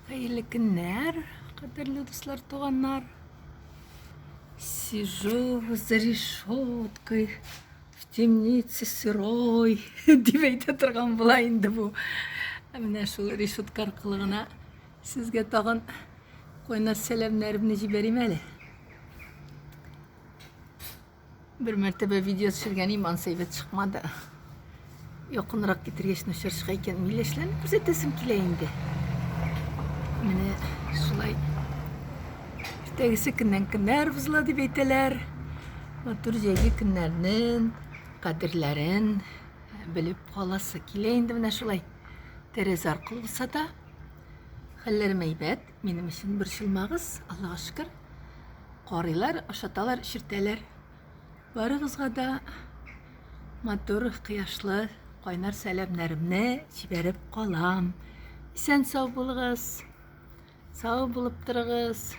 Хәерле көннәр, кадерле дуслар, туганнар. Сижу за решеткой в темнице сырой, дип әйтә торган була инде бу. Ә менә шул решетка аркылы гына сезгә тагын кайнар сәламнәремне җибәрим әле. Бер мәртәбә видео төшергән идем, анысы әйбәт чыкмады. Якынрак китергәч начар чыга икән. Миләшләрне күрсәтәсем килә инде. Менә шулай. Иртәгесе көннән көннәр бозыла дип әйтәләр. Матур җәйге көннәрнең кадерләрен белеп каласы килә инде менә шулай. Тәрәзә аркылы булса да, хәлләрем әйбәт, минем өчен борчылмагыз, Аллага шөкер. Карыйлар, ашаталар, эчертәләр. Барыгызга да матур, кояшлы, кайнар сәламнәремне җибәреп калам. Исән сау булыгыз. Сау булып торыгыз.